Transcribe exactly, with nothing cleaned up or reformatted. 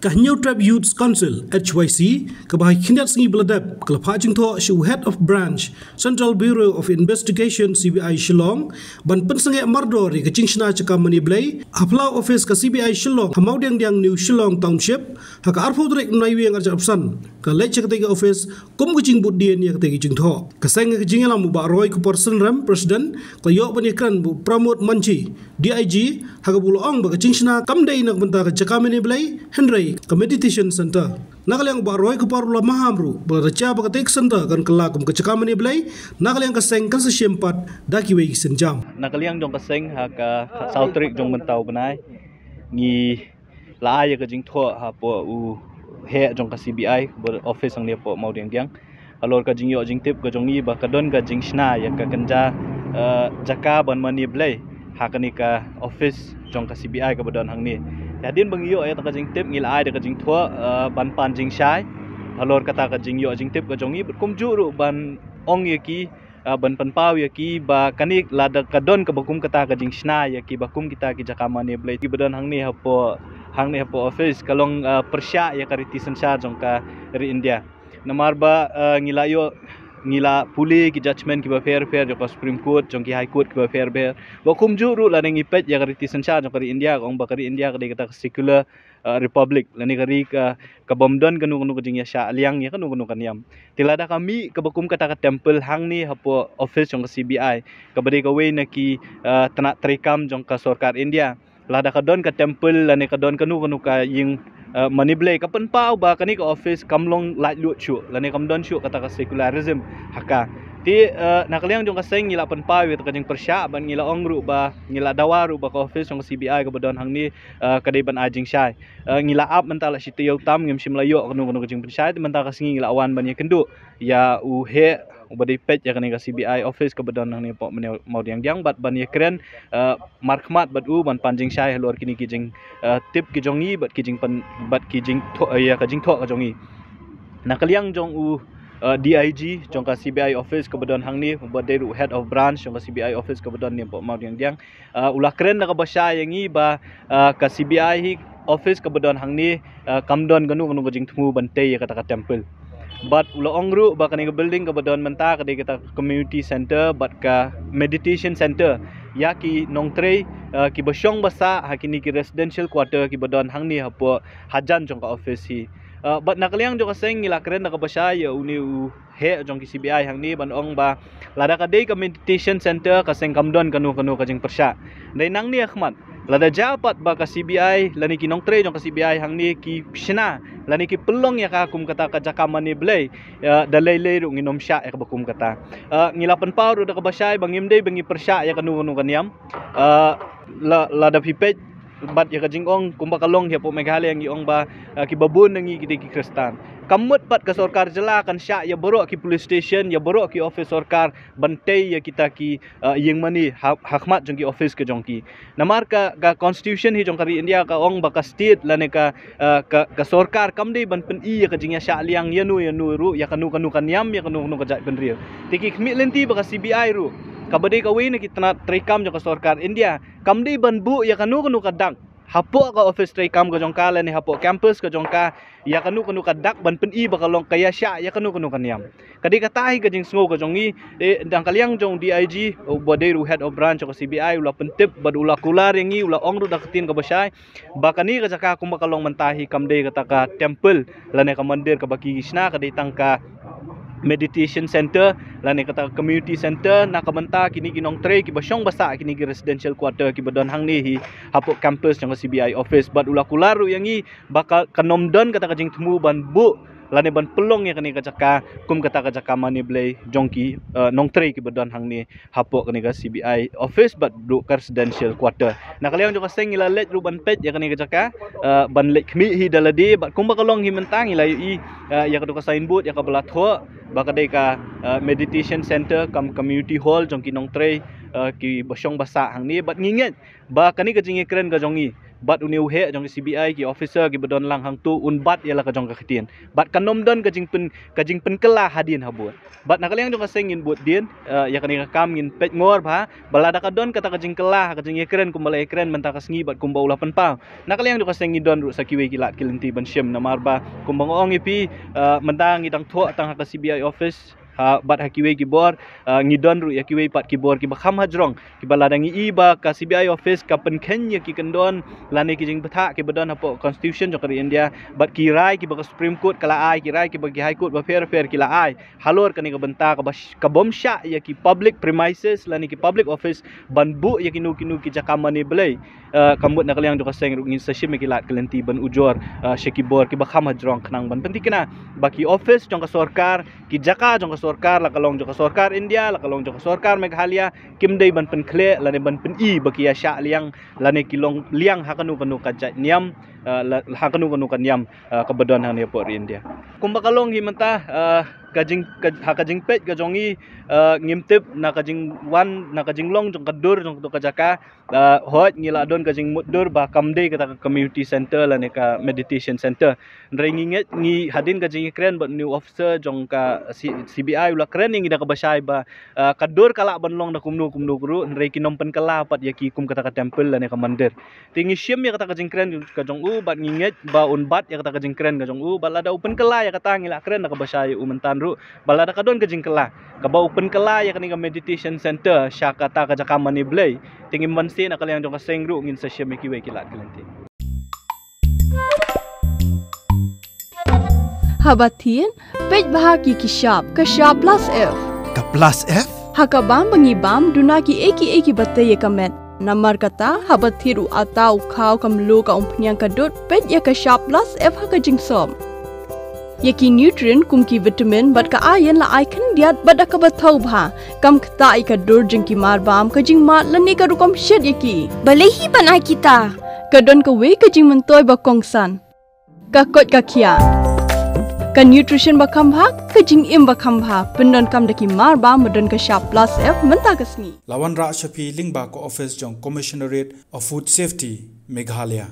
Ka Hynñiewtrep Youth Council, H Y C, kaba ha ki khyndiat sngi ba la dep, ka la phah jingthoh sha u Head of Branch, Central Bureau of Investigation, C B I, Shillong, ban pynsangeh mardor ïa ka jingshna jaka mane Blei ha phyllaw office ka C B I Shillong, ha Mawdiangdiang, New Shillong Township, ha ka arphew tarik u Naiwieng arhajar arphew san. Ka la leit sha katei ka office kum ka jingbuddien ïa katei ka jingthoh. Ka seng ha ka jingïalam u Bah Roy Kupar Synrem, President, ka la ïoh ban ïakren bad u Pramod Manjhi, D I G, ha kaba u la ong ba ka jingshna kam dei na ka bynta ka jaka mane Blei, hynrei ka meditation center. Na ka liang u Bah Roy Kupar u la maham ruh ba lada jia ba katei ka center kan kylla kum ka jaka mane Blei, na ka liang ka seng kan sa shim pat da kiwei ki sienjam. Na ka liang jong ka seng, ha ka saw tarik jong mynta u bnai, ngi la ai ïa ka jingthoh hapoh u heh jong ka C B I, ba office hangne hapoh Mawdiangdiang, halor ka jingïoh jingtip ka jong ngi ba ka don ka jingshna ïa ka kynja, eh, jaka ban mane Blei ha kane ka office jong ka C B I kaba don hangne. Te hadien ba ngi ïoh ïa ka jingtip, ngi la ai da ka jingthoh, eh, ban pan jingshai halor kata ka jingïoh jingtip ka jong ngi, bad kumjuh ruh ban ong ïa ki, ah, ban pynpaw ïa ki ba kane lada ka don kaba kum kata ka jingshna ïa kiba kum kita ki jaka mane Blei kiba don hangne hapoh, hangne hapoh office, ka long, ah, pyrshah ïa ka riti synshar jong ka ri India. Namar ba, ah, ngi la ïoh, ngi la pule ki judgment kiba pher pher jong ka Supreme Court, jong ki High Court kiba pher pher. Ba kumjuh ruh lada ngi peit ïa ka riti synshar jong ka ri India, ka ong ba ka ri India ka dei kata ka secular, uh, republic, lane ka ri ka, ka bym don kano kano ka jingïashah liang ïa kano kano ka niam. Te lada ka mih kaba kum kata ka temple hangne hapoh office jong ka C B I, kaba dei kawei na ki, uh, tnat treikam jong ka sorkar India, lada ka don ka temple lane ka don kano kano ka ïing, uh, mane Blei, ka pynpaw ba kane ka office kam long laitluid shuh lane kam don shuh kata ka secularism ha ka. Te, uh, na ka liang jong ka seng ngi la pynpaw ïa ka jingpyrshah, bad ngi la ong ruh ba, ngi la dawa ruh ba ka office jong ka C B I kaba don hangne, uh, ka dei ban ai jingshai. Eh, ngi la ap mynta la shi taïew tam ngim shym la ïoh kano kano ka jingpynshai, te mynta ka sngi ngi la wan ban ïakynduh ïa u heh uba dei peit ïa kane ka C B I office kaba don hangne hapoh Mawdiangdiang, bad ban ïakren, eh, markhmat bad u ban pan jingshai halor kine ki jing, eh, tip ki jong ngi bad ki jingpyn, bad ki jingthoh, eh, ïa ka jingthoh ka jong ngi. Na ka liang jong u, eh, D I G jong ka C B I office kaba don hangne, uba dei ruh head of branch jong ka C B I office kaba don hangne hapoh Mawdiangdiang, uh, u la kren da kaba shai ïa ngi ba, uh, ka C B I hi office kaba don hangne, uh, kam don kano kano ka jingthmu ban tei ïa kata ka temple. Bad u la ong ruh ba kane ka building kaba don mynta ka dei kata ka community center bad ka meditation center ïa ki nongtrei, uh, kiba shong ba sah ha kine ki residential quarter kiba don hangne hapoh hajan jong ka office hi. Uh, bad na ka liang jong ka seng ngi la kren da kaba shai ïa une u heh jong ki C B I hangne ban ong ba lada ka dei ka meditation center ka seng kam don kano kano ka jingpyrshah. Dei nangne ha khmat, lada jia pat ba ka C B I lane ki nongtrei jong ka C B I hangne ki shna lane ki pynlong ïa ka kum kata ka jaka mane Blei, eh, da lei lei ruh ngin ym shah ïa kaba kum kata. Eh, ngi la pynpaw ruh da kaba shai ba ngim dei ba ngi pyrshah ïa kano kano ka niam. Eh, la, lada phi peit bad ïa ka jingong kumba ka long hi hapoh Meghalaya ngi ong ba, ah, kiba bun na ngi ki dei ki Khristan. Kam mut pat ka sorkar jylla kan shah ïa baroh ki police station, ïa baroh ki office sorkar ban tei ïa kita ki, ah, ïing mane ha, ha khmat jong ki office ka jong ki. Namar ka, ka constitution hi jong ka ri India ka ong ba ka state lane ka, ah, ka, ka sorkar kam dei ban pyni ïa ka jingïashah liang ïano ïano ruh, ïa kano kano ka niam, ïa kano kano ka jaitbynriew. Te ki khmih lynti ba ka C B I ruh, kaba dei kawei na ki tnat treikam jong ka sorkar India, kam dei ban buh ïa kano kano ka dak hapoh ka office treikam ka jong ka lane hapoh campus ka jong ka ïa kano kano ka dak ban pyni ba ka long ka ïashah ïa kano kano ka niam. Ka dei kata hi ka jingsngew ka jong ngi, eh, na ka liang jong D I G, uba dei ruh head of branch ka C B I, u la pyntip bad u la kular ïa ngi, u la ong ruh da ka ktien kaba shai ba kane ka jaka kumba ka long mynta hi kam dei kata ka temple lane ka mandir kaba ki shna, ka dei tang ka meditation center lane kata ka community center na ka bynta kine ki nongtrei kiba shong ba sah ha kine ki residential quarter kiba don hangne hi hapoh campus jong ka C B I office. Bad u la kular ruh ïa ngi ba ka, kan ym don kata ka jingthmu ban buh lane ban pynlong ïa kane ka jaka kum kata ka jaka mane Blei jong ki, eh, nongtrei kiba don hangne hapoh kane ka C B I office bad ruh ka residential quarter. Na ka liang jong ka seng ngi la leit ruh ban peit ïa kane ka jaka, eh, ban leit khmih hi da lade, bad kumba ka long hi mynta ngi la ïohi, eh, ïa kato ka signboard ïa kaba la thoh ba ka dei ka, eh, meditation center cum community hall jong ki nongtrei, eh, kiba shong ba sah hangne, bad ngi ngeit ba kane ka jingïakren ka jong ngi Bad une u heh jong ka C B I, ki officer kiba don lang hangto, un bat ïa la ka jong ka ktien. Bad kan ym don ka jingpyn, ka jingpynkylla hadien habud. Bad na ka liang jong ka seng ngin bud dien, eh, ïa kane ka kam ngin peit ngor bha, ba lada ka don kata ka jingkylla ha ka jingïakren kumba la ïakren mynta ka sngi bad kumba u la pynpaw, na ka liang jong ka seng ngi don ruh sa kiwei ki lad ki lynti ban shim, namar ba kumba nga ong ïa phi, eh, mynta ngi dang thoh tang ha ka C B I office, ha, bad ha kiwei ki bor, eh, ngi don ruh ïa kiwei pat ki bor kiba kham hajrong, kiba lada ngi i ba ka C B I office ka pynkheiñ ïa ki kyndon lane ki jingbthah kiba don hapoh constitution jong ka ri India, bad ki rai kiba ka Supreme Court ka la ai, ki rai kiba ki High Court bapher bapher ki la ai halor kane ka bynta, kaba sh-, ka bym shah ïa ki public premises lane ki public office ban buh ïa kino kino ki jaka mane blei. Eh, ka mut na ka liang jong ka seng ruh ngin sa shim ïa ki lad ki lynti ban ujor, eh, sha ki bor kiba kham hajrong khnang ban pynthikna ba ki office jong ka sorkar, ki jaka jong ka sorkar, la ka long jong ka sorkar India, la ka long jong ka sorkar Meghalaya, kim dei ban pynkhleh lane ban pyni ba ki ïa shah liang lane ki long liang ha kano kano ka jait niam, eh, la, ha kano kano ka niam, eh, kaba don hangne hapoh ri India. Kumba ka long hi mynta, eh, ka jing, ka, ha ka jingpeit ka jong ngi, eh, ngim tip na ka jingwan, na ka jinglong jong ka dur jong kato ka jaka, eh, hooid ngi la don ka jingmutdur ba kam dei kata ka community center lane ka meditation center. Hynrei ngi ngeit, ngi hadien ka jingïakren bad une u officer jong ka C-, C B I u la kren ïa ngi da kaba shai ba, eh, ka dur ka lah ban long da kumno kumno ruh, hynrei kin ym pynkylla pat ïa ki kum kata ka temple lane ka mandir. Te ngi shim ïa kata ka jingkren ka jong u, bad ngi ngeit ba un bat ïa kata ka jingkren ka jong u, bad lada u pynkylla ïa kata ngi la kren da kaba shai ïa u mynta ruh, bad lada ka don ka jingkylla kaba u pynkylla ïa kane ka meditation center sha kata ka jaka mane blei, te ngim banse na ka liang jong ka seng ruh ngin sa shim ïa kiwei ki lad ki lynti. Haba thied, peit bha ki ki shap, ka shap plus F. Ka plus F? Ha ka bam ba ngi bam, duna kiei kiei kiba tei ïa ka met. Namar kata, haba thied u atta u khaw, ka mluh, ka umphniang, ka dud, peit ïa ka shap plus F ha ka jingsop. Ïa ki nutrient kum ki vitamin bad ka iron la ai khyndiat bad da kaba thaw bha. Kam ktah ïa ka dur jong ki mar bam, ka jingmad lane ka rukom shet ïa ki. Balei hi ban ai kita? Ka don kawei ka jingmyntoi ba kongsan. Ka koit ka khiah. Ka nutrition ba kham bha, ka jingim ba kham bha, pyndonkam da ki mar bam ba don ka shap plus F mynta ka sngi. La wanrah sha phi lyngba ka office jong Commissionerate of Food Safety, Meghalaya.